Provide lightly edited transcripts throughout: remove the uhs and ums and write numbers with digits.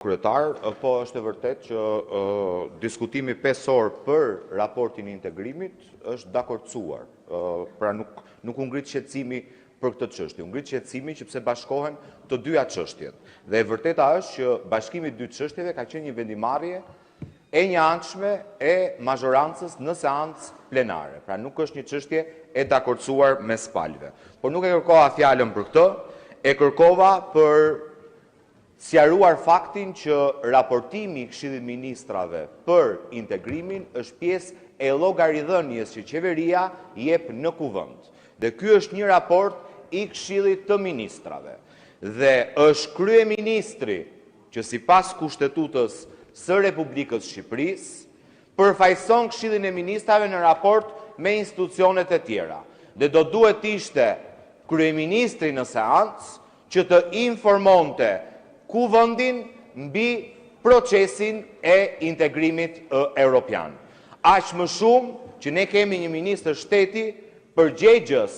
Kryetar, po është e vërtetë që diskutimi 5 orë për raportin e integrimit është dakordësuar. Pra nuk, nuk u ngrit shqetësimi për këtë çështje, u ngrit shqetësimi që pse bashkohen të dyja çështjet. Dhe e vërteta është që bashkimi i dy çështjeve ka qenë një vendimmarrje e njëanshme e mazhorancës në seancë plenare. Pra nuk është një çështje e dakordësuar mes palëve. Por nuk e kërkova fjalën për këtë, e kërkova për sqaruar faktin që raportimi i Këshillit të Ministrave për integrimin është pjesë e llogaridhënies që qeveria jep në Kuvend. Dhe ky është një raport i Këshillit të Ministrave. Dhe është kryeministri që sipas Kushtetutës së Republikës së Shqipërisë përfaqëson Këshillin e Ministrave në raport me institucionet e tjera. Dhe do duhet të ishte kryeministri në seancë që të informonte Kuvendin mbi procesin e integrimit europian. Aq më shumë që ne kemi një ministër shteti përgjegjës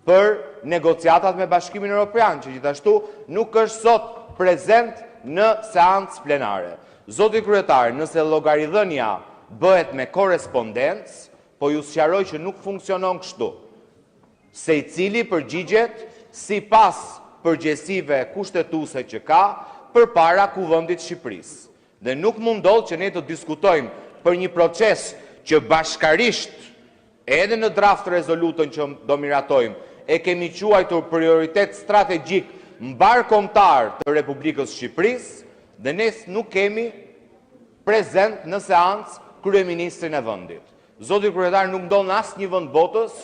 për negociatat me Bashkimin Europian, që gjithashtu nuk është sot prezent në seancë plenare. Zoti kryetar, nëse llogaridhënia bëhet me korrespondencë, po ju sqaroj që nuk funksionon kështu. Secili përgjigjet sipas përgjegjësive kushtetuese që ka përpara Kuvendit të Shqipërisë. Dhe nuk mund ndodhë që ne të diskutojmë për një proces që bashkarisht edhe në draft rezolutën që do miratojmë, e kemi quajtur prioritet strategjik mbarëkombëtar të Republikës së Shqipërisë dhe ne nuk kemi prezent në seancë kryeministrin e vendit. Zoti kryetar, nuk ndodh në asnjë vend botës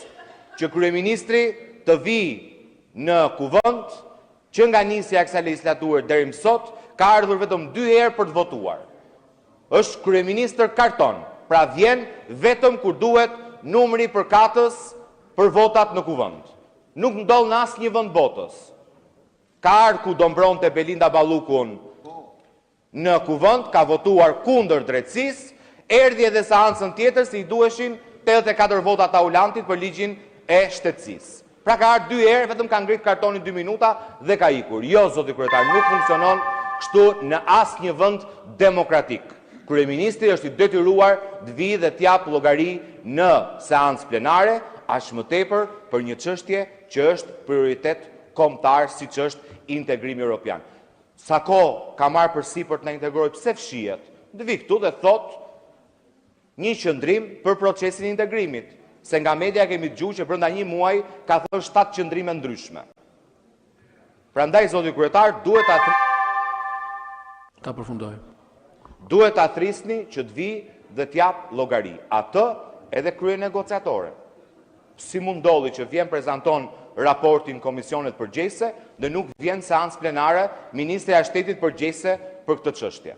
që kryeministri të vijë në Kuvend që nga nisja e kësaj legjislature deri më sot ka ardhur vetëm dy herë për të votuar. Është kryeministër karton, pra vjen vetëm kur duhet numri përkatës për votat në Kuvend. Nuk ndodh në asnjë vend botës. Ka ardhur ku do mbronte Belinda Ballukun në Kuvend, ka votuar kundër drejtësisë, erdhi edhe seancën tjetër se i duheshin 84 vota Taulantit për ligjin e shtetësisë. Pra ka ardhur dy herë, vetëm ka ngrit kartonin 2 minuta dhe ka ikur. Jo, zoti kryetar, nuk funksionon kështu në asnjë vend demokratik. Kryeministri është i detyruar të vijë dhe të japë llogari në seancë plenare, aq më tepër për një çështje që është prioritet kombëtar siç është integrimi europian. Sa kohë ka marrë përsipër të na integrojë, pse fshihet? Të vijë këtu dhe thotë një qëndrim për procesin e integrimit, se nga media kemi dëgjuar që brenda një muaji ka thënë 7 qëndrime ndryshme. Prandaj zoti kryetar, duhet ta Ta përfundoj. Duhet ta thrisni që të vijë dhe të japë llogari. Atë edhe kryenegociatore. Si mund ndodhi që vjen prezanton raportin komisionet përgjegjëse dhe nuk vjen seancë plenare ministrja e shtetit përgjegjëse për këtë çështje?